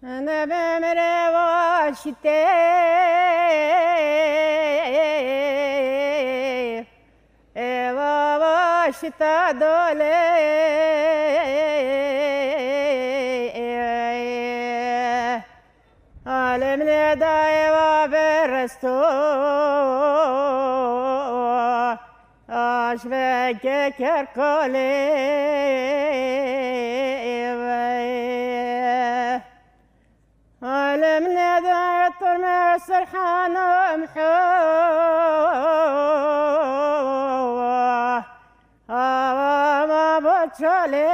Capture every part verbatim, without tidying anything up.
Nebemre vaştê, eva vaşta dole. Alem ne da eva beresto, aşveke kerkale. Alem ne da turme serhanım ho, avama boçale.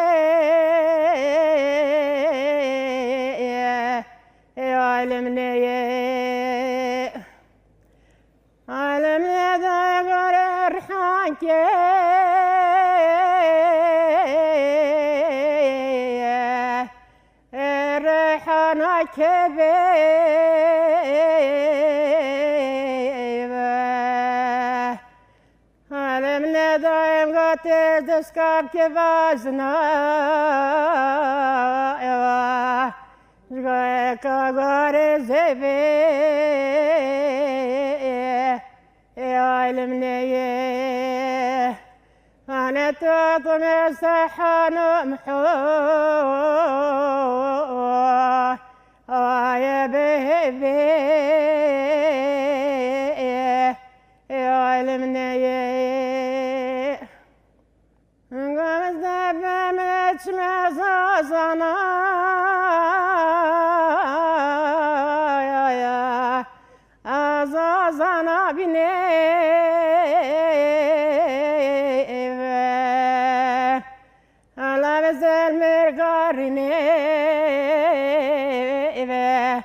Alem ne ye. Alem ne da gore rihanke, rihana kebe. Alem ne da em gate deskab ke vazna, eva. Jgayeka gare zeve, e alim neye. Ane tu tu me sehanum ho, aye behebe, e alim neye. Gamze bemre çime zazana, ya, ya, azazana bine ve. Ala ve zel mergarine ve.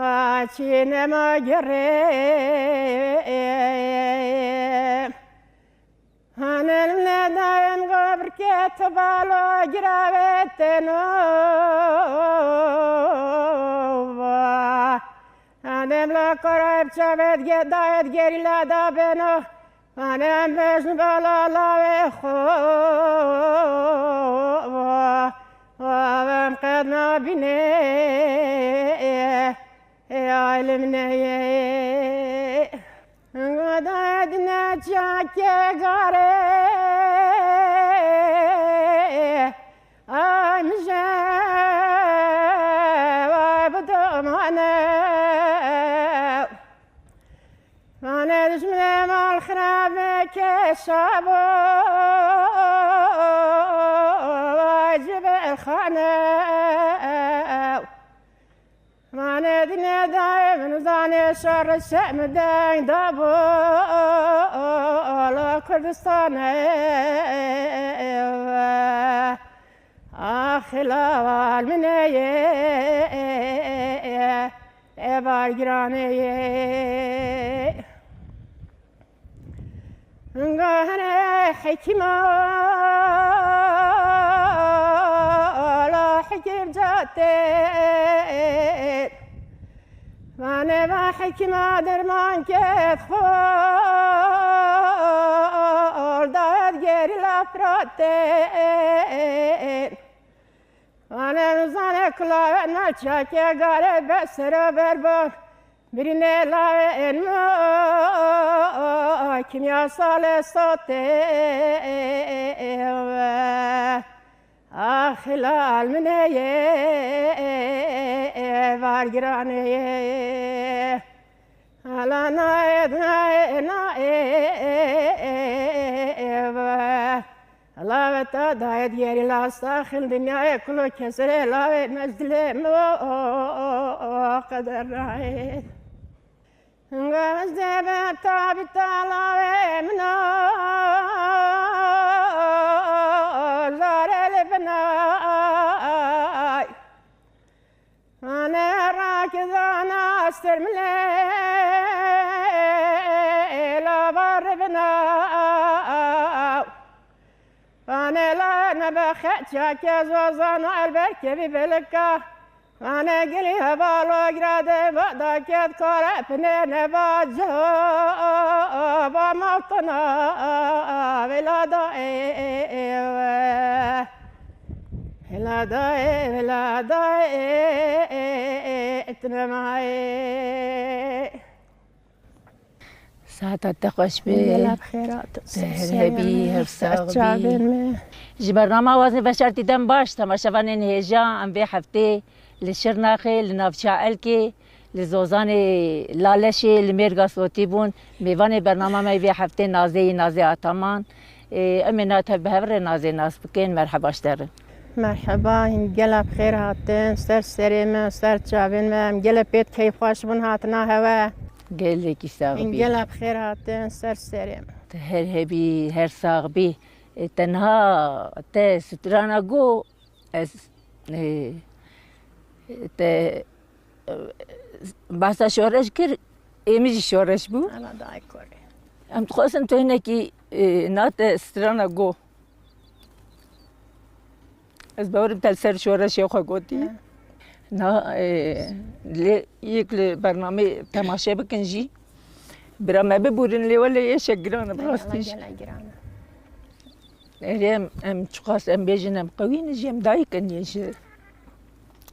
Açine magere. Hanelim ne daim gobir ke tu balo giraveteno. Adem la korayb çavet ge dayet gerila da beno. Adem bejn bala lave xo. Avem qed nabine. Ê alim neye. Goda dine çake gare. Ay mije, vay bu domane. Mane dijmine mal xirabe ke şabo. Vay cibe xane. Mane dine daye min zane şer şem deng da bo ala Kurdistan e. Axila wal mine ye, e bar girane ye. Gahre hekîma, ala hekîm cater. Vane va hekîma derman ket xor, dayet gerîla firater. Vane nizane kulavet me çake gare be sero berbo. Birine lave en mo kimya sale sote. Axilal mine ye, var girane ye. Ala nae, nae, nae. Laveta dayet yeri la saxil dinyayê kulo kesere lavê mezdilê mi o, o, o, o, qeder nae. Gazde be tabi talavê min o, zarê li binay. Ane rakizana sirmile, la var bina. Ane la nebe xeça ke zozana elber kevi belika. Ane gili hevalo grade vada ket kare pine nebaco. Ba mawtana velada e, e, e, e. Velada e, velada e, e, e. Tine me hayê. Saeta te xweş be. Gela bi xêr hatin. Te her hebî, her sax bî. Çavên me. Ji bernama Awazên Veşartî dem baş, temaşevanên hêja, em vê heftê li Şirnexê, li navça Elkê, li Zozanê Laleşê, li Mêrga Sotî bûn. Mêvanê bernama me vê heftê Nazê yî, Nazê Ataman. Ê, em ê nate bi hev re Nazê nas bikin. Merheba ji te re. Merheba, hîn gela bi xêr hatin. Ser serê me, ser çavên me. Em gelek pêt keyfxweş bûn hatina hewe. Gelekî sax bî. Hîn gela bi xêr hatin, ser serê me. Te her hebî, her sax bî. E, tenha te strana go ez, e, te, e, behsa şoreş kir, ê min jî şoreş bû. Ala dayê korê. Em dixwazin tu hinekî, e, nate strana go. Ez bawerim te li ser şoreşê xwe gotî. He. Na, e, lê yek li bernamê temaşe bikin jî. Bira me bibûrin lê welê êşek giran e, bi rastî jî. Gelek giran e. Erê em, em çiqas em bêjin em qewî ne jî em dayik in yê ji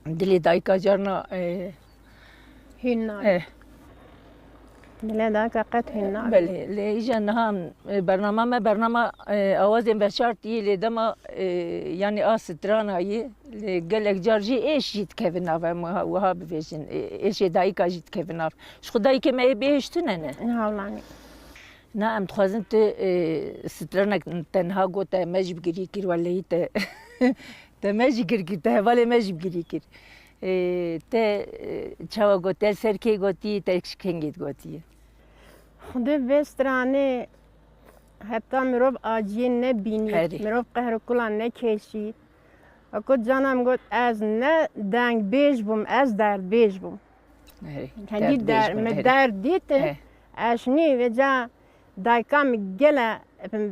dilê dayika carna, e, Hîn nabe. Eh. Dilê dayika qet hîn nabe. Belê, lê îja niha, e, bernama me, bernama, e, Awazên Veşartî yê, lê dema, e, yanî a strana yê, lê gelek car jî êş jî dikeve nav, em wiha, wiha bivêjin. E, êşê dayika jî dikeve nav. Ji xwe dayikê me yê bêhiştine ne? Ne hewlanî. Na, em dixwazin tu, e, stranek tenha gote me jî bi girî kir, welehî te, te me jî gir kir, te hevalê me jî bi girî kir. Ê, te, e, çawa got, te li ser kê gotî, te ji kengê digotiye? Xwedê vê stranê heta mirov aciyê nebînî, Herî. Mirov qehr û kula nekêşî. Wekû cana min got, ez ne dengbêj bûm, ez derdbêj bûm. Herî. Hengî derdbêj der-, bûm, min herî. Derd dîtin, Eh. Ez şinî vêca dayika min gele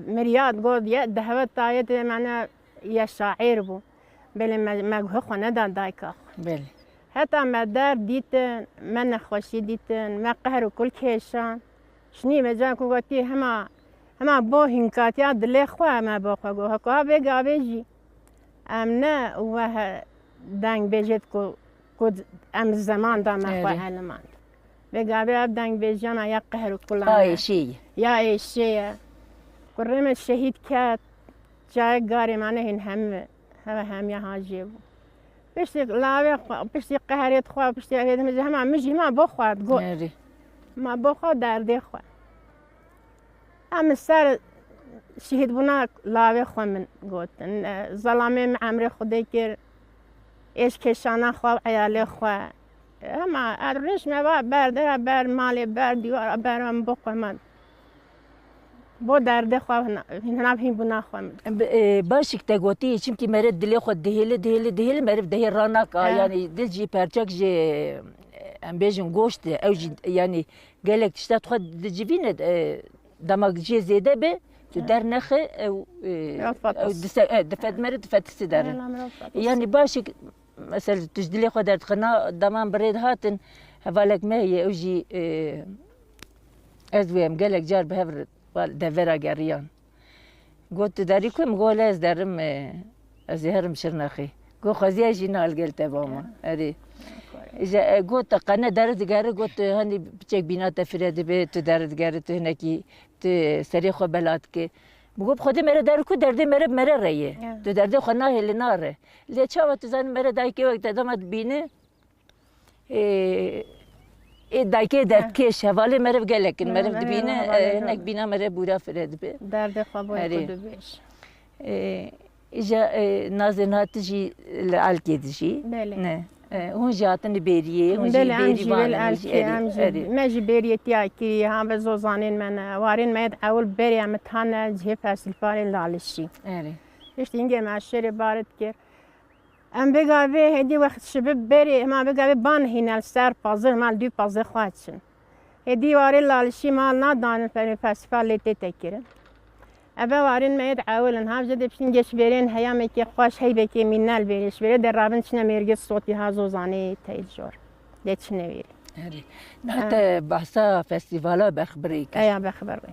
miryad got, ye, dehweta ye, te mene ye şaîr bû. Belê me, me guhê xwe neda dayika xwe. Belê. Heta me derd dîtin, me nexweşî dîtin, me qehr û kul kêşan. Şinî me can ku gotî hema, hema bo hînkatiya dilê xwe me bo xwe got. Heko ha vê gavê jî em ne weh deng bêjêt ku, ku em zeman da me xwe Erê. Elimand. Vê gavê ev dengbêjiyana ya qehr û kulan Ya e. Êşê ye. Ya êşê ye. Kurê me şehîd ket, çayê garê me nehîn hemi, heve hemiya haciyê bû. Piştî lawê xwe, piştî qeherê xwe, piştî hêdimê hema min jî hema bo xwe digot. Erê. Ma bo xwe derdê xwe. Em li ser şehîdbûna lawê xwe min gotin. Zelamê min emrê Xwedê kir. Êş kêşana xwe û eyalê xwe. Hema rêş me va ber dera, ber malê, ber dîwara, ber em bo xwe me. Bo derdê xwe hina, hina hînbûna xwe min. Bi, e, başik te gotî, çimkî meriv dilê xwe dihêli, dihêli, dihêli meriv dihê ranaka. He. Yanî dil jî perçek ji, e, em bêjin goşt e. Ew jî, yanî gelek tişta xwe dicivîne, e, dema jê zêde be, tu He. Dernexe, ew, e, Rafa ew tas. Dise-, e, difet meriv, difetisi derin. He, nam rafa tas. Yanî başik, mesela tu ji dilê xwe derdixina, dema em bi rê dihatin, hevalek me heye, ew jî, e, ez wê em gelek car bi hev re devera geriyan. Got, tu derî ku? Min got, lê ez derim, e, ez ê herim Şirnexê. Got, xweziya jî na li gel te ba me. Erê. Îja, e, got, te qene deri digere, got, tu henî piçek bîna te fire dibe, tu deri digere, tu hinekî, tu serê xwe bela dike. Min got, bi Xwedê mere der ku derdê mere bi mere re ye. Ya. Tu derdê xwe nahêle nare. Lê çawa tu zanî mere dayikê wek te dema dibîne, Ê, ê dayikê derdkêş, hevalê meriv gelek in. Meriv dibîne, hevalê e, hinek bîna meriv bûra fire dibe. Derdê xwe bo Erê. Xwe dibêj. Ê, îja, e, nazê niha tu jî li Elkê dijî. Belê. Ne. E, hûn jî hatin li Bêriyê, hûn jî Belê, em Bêrî jî van li in, em jî Elkê, Erê, em jî, Erê. Me jî Bêriyê tiya kiriye, ha ve zozanên me ne. Warên me yê ewil berê em tane cihê festîvalê Lalişî. Erê. Piştî hingê me şêrê barit kir. Em vê gavê hêdî wext şibî berê, hema vê gavê ban hîne li ser pazir, hema li dû pazê xwe çin. Hêdî warê Lalişî mal nadanin, fe-, festîval lê tête kirin. Eve warên me yê ewil in, hav jê dê piştîn geç bêrên heyamekê xweş heybekê mînel bêrê, ji bêrê de rabin çine mêrgê sotî ha zozanê teycor. Dê çine wêrê. Erê. Niha te behsa festîvala Berxbirê kir. Eya Berxbirê.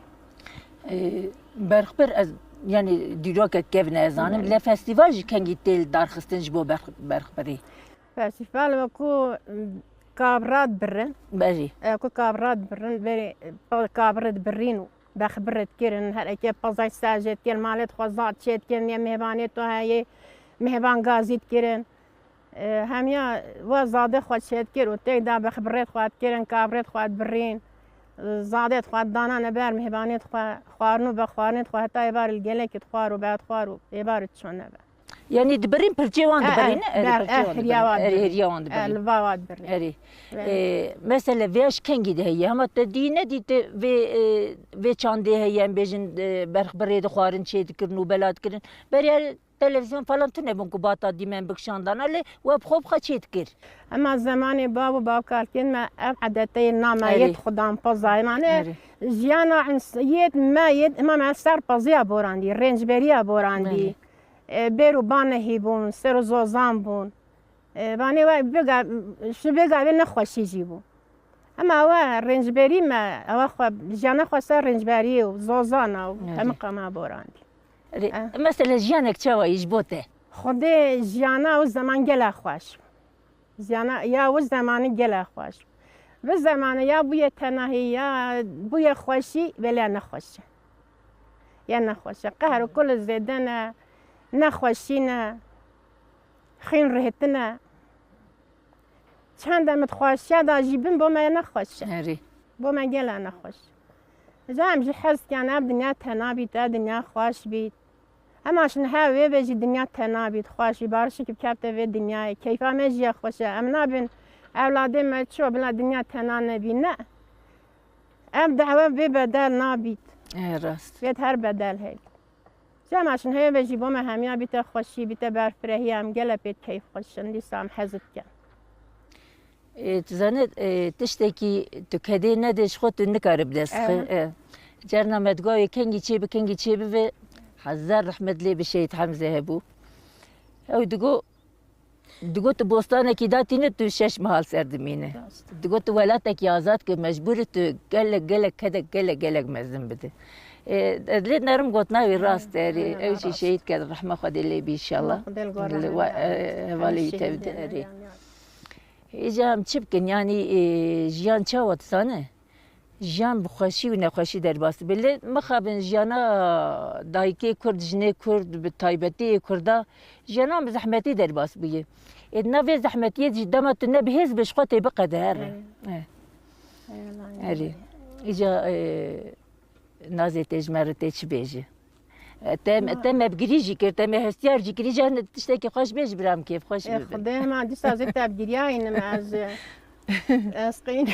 Ee, Berxbir ez, yani dîrokek kevne ez zanim. Belê. Lê festîval ji kengî tê li darxistin ji bo Berx-, Berxbirê? Festîval wekû, m, Kabra dibirin. Berî. E, ku kabra dibirin, berê, e, kabirê dibirîn û bexbirê dikirin, her eke pezay ser jê dikirin, malê xwe zad çê dikirin, yê mêvanê to heye, mêvan gazî dikirin. E, hemiya we zadê xwe çê dikir û têk de bexbirê xwe dikirin, kabirê xwe dibirîn. E, zadê xwe dana ne ber mêvanê xwe, xwarin û vexwarinê xwe heta êvar li gelekî dixwar û vedixwar û êvar çûn nebe. Yanî dibirîn, pirçê wan E, e, dibirîn, e, ber, pirçê e, wan hiriya dibirîn. Wa E, dibirîn. Hiriya wan E, dibirîn. Li va wa dibirîn. Erê. Ber. E, mesele vêya ji kengî de heye. Hema te dî nedî te vê, e, vê çandê heye, em bêjin, e, berx birê dixwarin, çê dikirin û bela dikirin. Beriya televîzyon falan tune bûn ku bata dîmen bikişandana, lê we bi xwe bi xwe çê dikir. Ema zemanê bav û bavkalkên me ev edeteyê name Erê. Yê dixudan pezayê mane. Erê. Jiyana ins-, yê me, yê, ema me ser peziya borandî, rêncberiya borandî. Belê. E, bêr û ban nehî bûn, ser û zozan bûn. E, vanê we vê ga-, ji vê gavê nexweşî jî bû. Ema we rêncberî me, ewa xwe, jiyana xwe ser rêncberiyê û zozana û Erê. Hemiqa me borandî. Erê, Eh. Mesela jiyanek çawa yî ji bo te? Xwedê jiyana ew zeman gela xweş bû. Jiyana ya ew zemanî gela xweş bû. Vê zemanê ya bûye tenahî, ya bûye xweşî, belê ya nexweş e. Ya nexweş e. Qehr û kul zêde ne, nexweşî ne, xîn rêtin e. Çend em di xweşiya de jî bin, bo me nexweş e. Erê. Bo me gela nexweş. Ca em jî hez dikin ev dinya tena bît, ev dinya xweş bît. Ema şin he wê vê jî dinya tena bît, xweş bît, barişik bikevte vê dinyayê. Keyfa me jî ya xweş e. Em nabin ewladê me ço bila dinya tena nebî. Ne. Ev dehwe vê bedel nabît. E, rast. Vê her bedel heyt. Cem aşin heye ve jî bo me hemiya bîte xweşî, bîte berfirehî, em gele pê keyf xweş in, dîsa em hez dikin. E, tu zanî, e, tiştekî tu kedê nedê ji xwe tu nikare bi dest xwe. Ewa. E, cerna me digo wê kengî çê bi, kengî çê bibe, hezar rehmet lê bi Şehîd Hemze hebû. Ew digo, Digot, tu bostanekî datîne, tu şeş meha li ser dimîne. Rast. Digot, tu welatekî azad kir, mecbûr î tu gelek, gelek kedek, gelek, gelek mezin bide. E, ez lê nerim gotina wî rast e, erê. Ew jî şehîd kir, rehma Xwedê lê bî, înşallah. Xwedê li gor rehmet bike. Hevalê wî tevdi, erê. Îca em çi bikin, yanî, e, jiyan çawa dizane? Jiyan bi xweşî û nexweşî derbas dibe. Lê mixabin jiyana dayikê Kurd, jinê Kurd, bi taybetî yê Kurda, jiyana bi zehmetî derbas bûye. Ê di nav vê zehmetiyê de jî dema tu ne bi hêz be ji xwe tê biqede here. Erê. Erê. Îca, e, nazê tê ji me re tê çi bêje. Te, te me bi girî jî kir, te me hestiyar jî kirî, îca tiştekî xweş bê ji bira min kêfxweş bibe. Xwedê hema dîsa zê te bi giriya înim ez, ez qîn.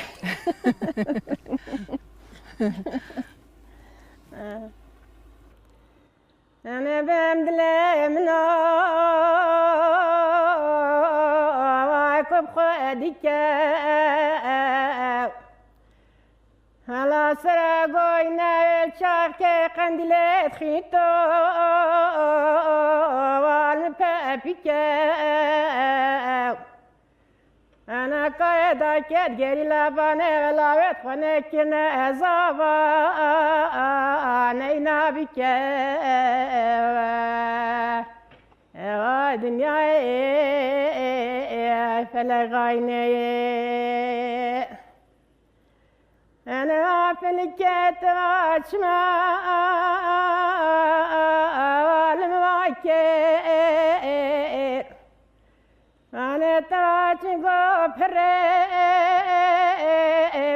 Ene bem dilê min o, vay ku bi xwe dike. Hela sera goyne çavkê qendîlê dixîto, wal min pepîke. Ana kayê daket gerîla vanê, lawet xwe nekirine ezava, neyna bike. Ewa dinyayê felek gayneyê. Ene filket açma alim vakir. Ane taçin go pire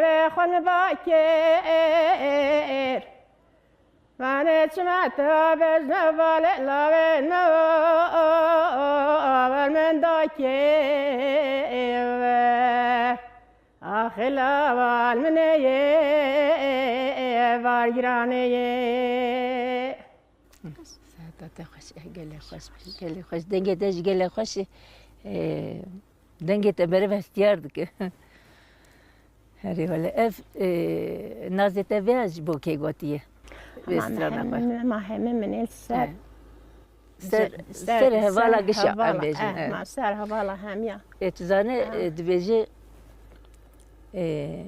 ve xun vakir. Mane çima te bejne vale lave no, ver min dakê ve. Axila val min ê ye, var giranê ye. Saeta te xweş, eh, gelek xweş, gelek xweş. Dengê te jî gelek xweş e. Eh, dengê te meriv hestiyar dike. Herê wele ev, e, nazê te vê ji bo kê gotiye? Vê strana xwe. Ma heme min ê ser. Ser, ser hevala gişa em bêjin. Eh, ma ser hevala hemiya. E, tu zane, e, dibêje, e,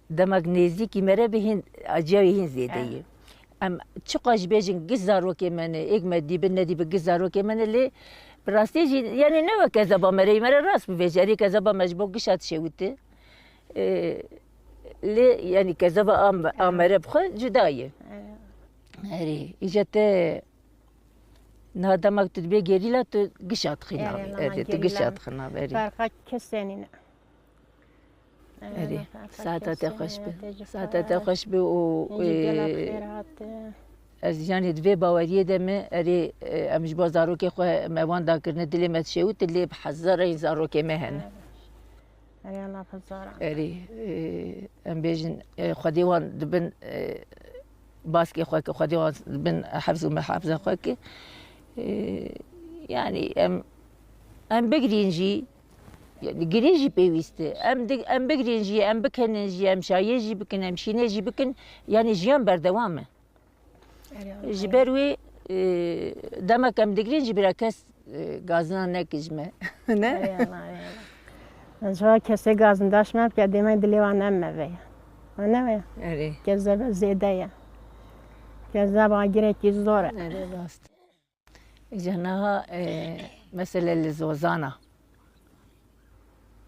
demek nêzîkî me re bi hîn, aciya wî hîn zêde ye. Em çiqas jî bêjin giş zarokê me ne, êk me dîbin nedîbin giş zarokê me ne, lê Bi rastî jî, yanî ne wek kezeba me re, me re rast bivêje. Erê kezeba me ji bo gişa dişewite. Ee, lê, yanî kezeba a me, a me re bi xwe cuda ye. Erê. Erê, îca te niha dema tu dibê gerîla, tu gişa dixî navê. Erê, niha gerîla. Erê, tu gişa dixî navê, erê. Ferqa kesê nîne. Erê, saeta te xweş be. Saeta te xweş be û, e, ez yanî di vê baweriyê de me, erê, e, em ji bo zarokê xwe me wan dakirine, dilê me dişewite, lê bi hezareyî zarokê me hene. Erê, Allah hezara. Erê, e, em bêjin, e, Xwedê wan dibin, e, baskê xwe ke, Xwedê wan dibin hefz û mihafza xwe ke, e, yanî em, em bigirîn jî, Girê jî pêwîst e. Em dig-, em bigirên jî, em bikenin jî, em şayê jî bikin, em şînê jî bikin, yanî jiyan berdewam e. Erê, Ji ber wê, e, demek em digirên jî bira kes, e, gazina neke ji me. Ne? Erê, erê, erê. Ji kesê gazindaş me bike, dêmay dilê wan em me veye. Wan ne veye? Erê. Kezebe zêde ye. Kezeba girekî zor e. Erê, rast. Îca niha, e, mesele li Zozana.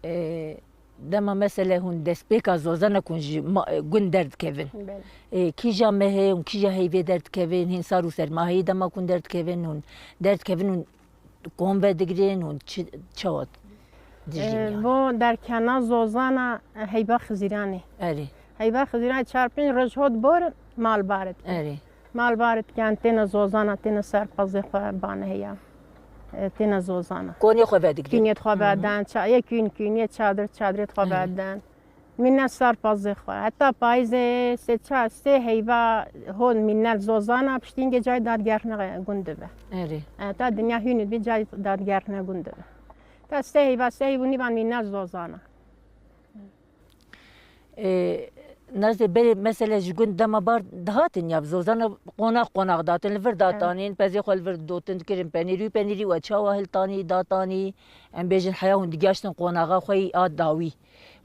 E, dema mesele hûn destpêka Zozana ku hûn ji ma-, e, gund derdikevin. Belê. E, kîja mehê hûn kîja heyvê derdikevin, hîn sar û sermaheyî dema ku hûn derdikevin hûn derdikevin hûn kom vedigrin hûn çi, çawa dijîn E, yani? Bo derkena Zozana, e, heyva Xizîranê. Erê. Heyva Xizîranê çar pênc roj hot bor mal barit. Erê. Mal barit ken têne Zozana, têne ser pezê xwe bane heya. E, têne Zozana. Konê xwe vedigrin. Kîniyê xwe Hı hı. Beden, ça-, yê kîn kîniyê, çadir çadirê xwe Erê. Beden. Mîne ser pezê xwe. Heta payîzê sê ça-, sê heyva hon mîne Zozana, piştî hingê cayê dadgerhne gund dibe. Erê. Heta dinya hûn dibî cayê dadgerhne gund dibe. Ta sê heyva, sê heyv û nîvan mîne Zozana. Ê, Nazê berê mesele ji gund dema bar dihatin ya, bi Zozana qonax qonax datin, li vir datanîn, pezê xwe li vir didotin, dikirin penîrî û penîrî we çawa hiltanî, datanî, em bêjin heya hûn digaştin qonaxa xwe yî a dawî.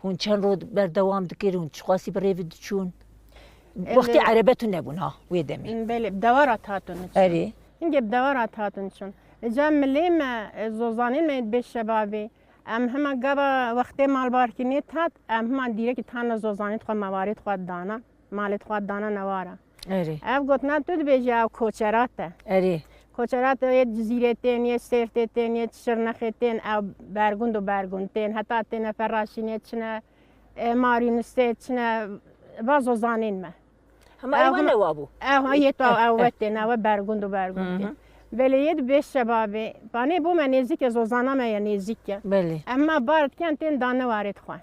Hûn çend roj berdewam dikir, hûn çiqasî bi rêvî diçûn? Wextê erebe tune bûn ha, wê demê. Belê, bi dewara hatûn diçûn. Erê. Hingê bi dewara hatûn diçûn. Îca milê me, e, Zozanên me yê dibê şebabê. Em hema gava wextê malbarkirinê hat, em hema dîrekî tane Zozanê xwe, mewarê xwe dana, malê xwe dana newara. Erê. Ev gotina tu dibêje ew koçerat e. Erê. Koçerat e, yê Cizîrê tên, yê Sêrtê tên, yê Şirnexê tên, ew bergund û bergund tên, heta têne Feraşînê çine, e, Marînusê çine, va Zozanên me. Hema ew ne wa bû? Ew ha yê to ew wetên, ew bergund û bergund tên. Belê yê dibê şebabê. Panê bo me nêzîk e, Zozana me ye nêzîk e. Belê. Em ma bar diken tên dane warê dixwe.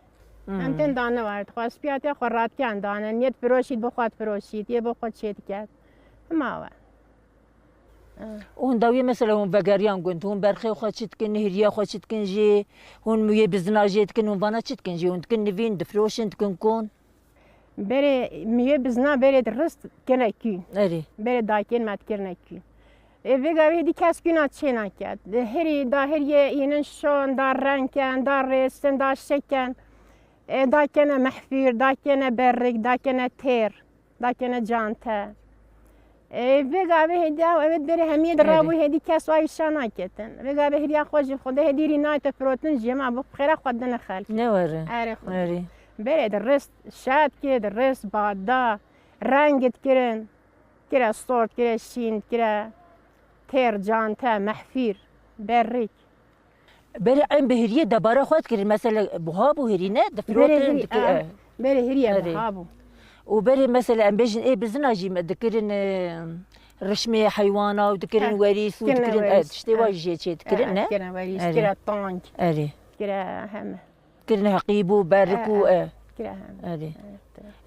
Em tên dane warê dixwe. Spiyatiya xwe radiken dane. Yê difiroşît bo xwe difiroşît. Yê bo xwe çê diket. Hema we. Hûn dawiyê mesela hûn vegeriyan gund, hûn berxê xwe çi dikin, nihiriya xwe çi dikin jê, hûn mûyê bizina jê dikin, hûn vana çi dikin jê, hûn dikin nivîn, difiroşin, dikin kon? Berê mûyê bizina berê dirist kirine kû. Erê. Berê dayikên me dikirine kû. Ê vê gavê hêdî kes kûna çê nake. Di hirî, da hiriyê înin şon, da reng ken, da rêsin, da şek ken. Ê, dakene mehfîr, dakene berrik, dakene têr. Dakene cante. Ê, vê gavê hêdî ew, evet, berê hemiyê di rabû hêdî kes wa îşa naketin. Vê gavê hiriya xwe jî xwedê hêdî rî nayte firotin jî, hema bi xêra xwe dine xelk. Ne were. Erê xwe. Erê. Berê di rist şet kê, di rist bada, rengit kirin. Kire sor, kire şîn, kire têr, cante, mehfîr, berrik. Berê em bi hiriyê debara xwe dikirin, mesela buha bû hirî ne, difirotin, dikir-, e. Berê hirî, e. Berê hirî, e, buha bû. Û berê mesela em bêjin ê bizina jî me dikirin, e, rişmê heywana û dikirin werîs û dikirin, e, tiştê wa jî jê çê dikirin, ne? Dikirin werîs, kire tang. Erê. Kire heme. Kirine heqî bû, berrik û, e, e. Kire heme. Erê.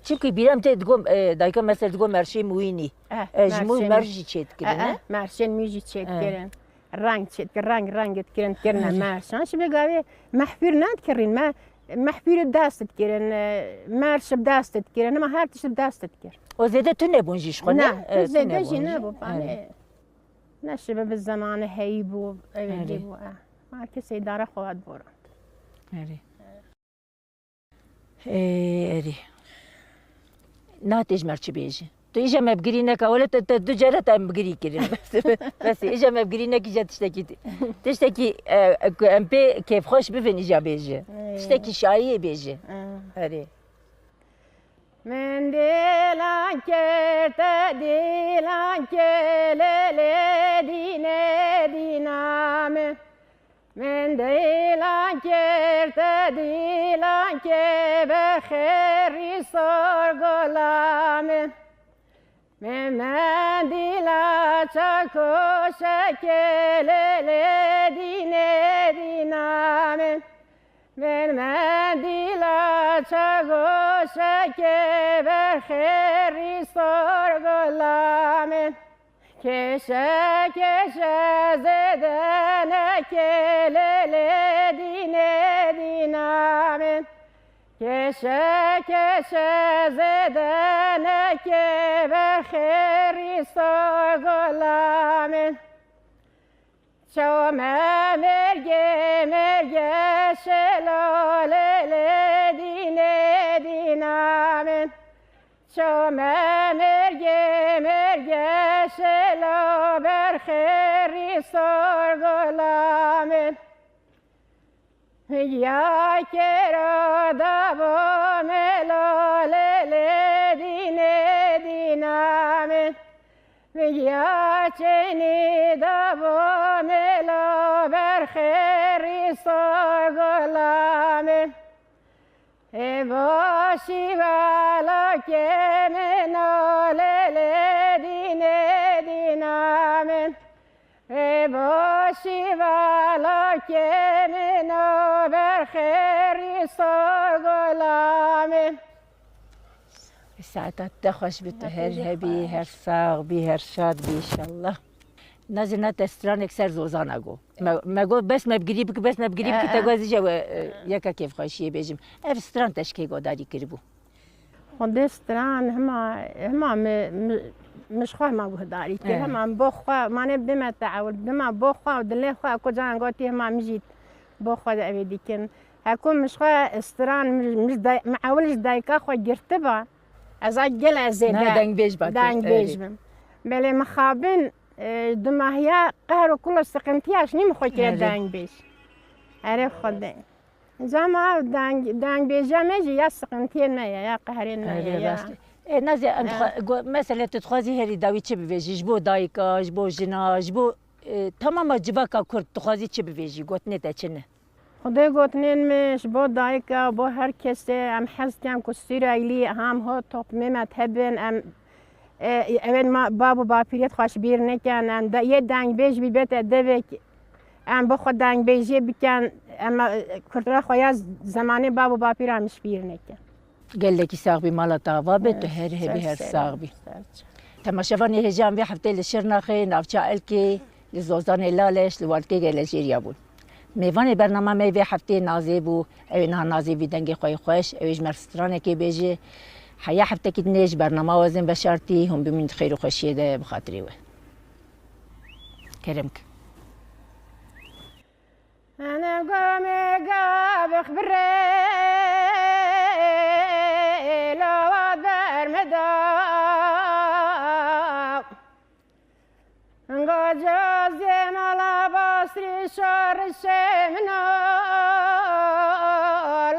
Çimkî bîrem tê digo, e, dayika mesela digo merşê mûyî nî. E, ji mû merş jî çê dikirin, e? Merşên mûyî jî çê dikirin. Reng çêdikir, reng reng dikirin, dikirine merşan. Şibê gavê mehfûr nedikirin, me, mehfûrê dest dikirin, e, merş bi dest dikirin, ama her tişt bi dest dikir. O zêde tune bûn jî ji xwe, ne? Ne, e, tu zêde jî nebû, yani. Ne şibe bi zemanê heyî bû, evê dî bû, e. Her kesê îdara xwe hat borand. Erê. Ê, erê. Niha tê ji me re çi bêjî? Tu îja me bi girî neke, wele te, te du care te em bi girî kirin. Bes, bes, îja me bi girî nekî, îja tiştekî, tiştekî, e, ku em pê kêfxweş bibin îja bêje. Ê. Tiştekî şayî yê bêje. Ê. Erê. Min dîlan kir, te dîlan kir, lê lê dîne dîna min. Min dîlan kir, te dîlan kir, bi xêrî sor gola min. Min mendîla çakoşekê, lê lê dîne dîna min. Min mendîla çakoşekê, bi xêrî sor gola min. Kêşe kêşe zêde neke, lê lê dîne dîna min. Kêşe kêşe zêde neke, bi xêrî sor gola min. Çawa me mêrgê mêrgê şêlo, lê lê dîne dîna min. Çawa me mêrgê mêrgê şêlo, bi xêrî sor gola min. Ya kêra dava melo, lê lê dîne dîna min. Ya çênî dava melo, bi xêrî sor gola min. Ê başî velakê min o, lê lê dîne dîna min. Ê başî velakê min o, bi xêrî sor gola min. Saeta te xweş bi tu, her hebî, her sax bî, her şad bî înşallah. Nazî, na te stranek ser zozana got. Me, me got, bes me bi girî bike, bes me bi girî bike, te got, ez îja we, e, yeka kêfxweşiyê bêjim. Ev stran te ji kê guhdarî kiribû? Xwedê stran hema, hema mi, mi, mi ji xwe hema guhdarî kir. Eh. Hema bo xwe, mane bime te ewil, bime bo xwe û dilê xwe, ku caran gotî hema mi jî bo xwe de evê dikin. Heko mi ji xwe stran, mi, mi ji day-, mi ewil ji dayika xwe girtiba. Ez a gel ez ê Ne de dengbêj ba tu, dengbêj erê. Bim. Belê mixabin, e, dumahiya qehr û kul û siqintiya ji nî min xwe kire Erê. dengbêj. Erê Xwedê. Cama deng, dengbêjiya me jî ya siqintiyê me ye, ya qehrê me ye, Erê ya. rast e. E, Nazî, em Eh. dixwa-, go-, mesele tu dixwazî herî dawî çi bibêjî? Ji bo dayika, ji bo jina, ji bo, e, tamama civaka Kurd dixwazî çi bibêjî? Gotinê te çi ne? Xwedê gotinên min ji bo dayika, bo her kesê, em hez dikin ku Sûreylî ham ho toplumê me hebin, em, e, ew ên ma, bab û bapîrê xwe ji bîr nekin, em de, yê dengbêj bî bête devek, em bi xwe dengbêjiyê bikin, em, e, kultura xwe ya zemanê bab û bapîran ji bîr nekin. Gelekî sax bî, mala te ava be, tu her hebî, her sax bî. Ser çav. Temaşevanê hêja em vê heftê li Şirnexê, navça Elkê, li Zozanê Laleş, li Walkê Gelejêriya bûn. Mêvanê bernama me vê heftê Nazê bû. Ew ê niha Nazê vî dengê xwe yê xweş, ew ê ji me re stranekê bêje. Heya heftekî dinê ji bernama wezin veşartî, hûn bimîn di xêr û xweşiyê de bi xatirê we. Kerem ke. Ana gomê gavix birê, lawa dermeda. Nga cazê mala basrî şarişê min o,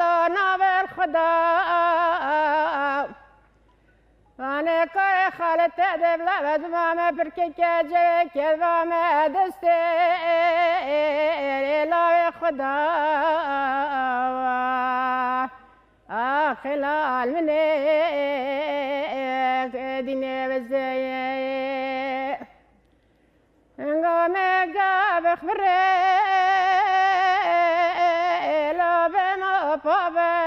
la naver Xweda. Vanê karê xalê te de bila ve dima me pirkeke cevê keva me destê lawê Xweda. Axê lal min ê, dînê vizê ye. Nga me gavix birê, la beno pavew.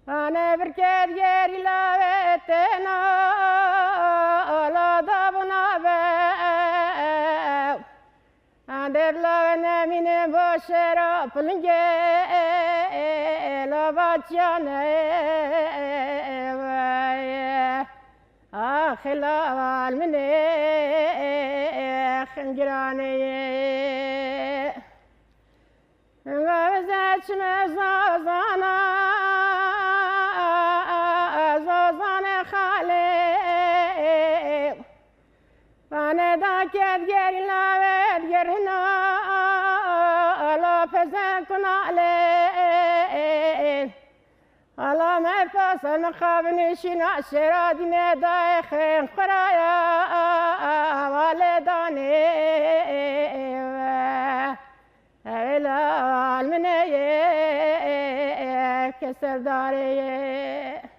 Ane birket gerî lawê têna, la dabûna vew. Ande bila nemîne bo şêra pilingê, la vaçiyane. Axê lal min ê, xingiranê ye. Gavze çime zazana, zazanê Ala me pasal mixabin şîna şêra dîne dayê xên xuraya valê danê ve. Evelal min ê yê ke serdarê yê.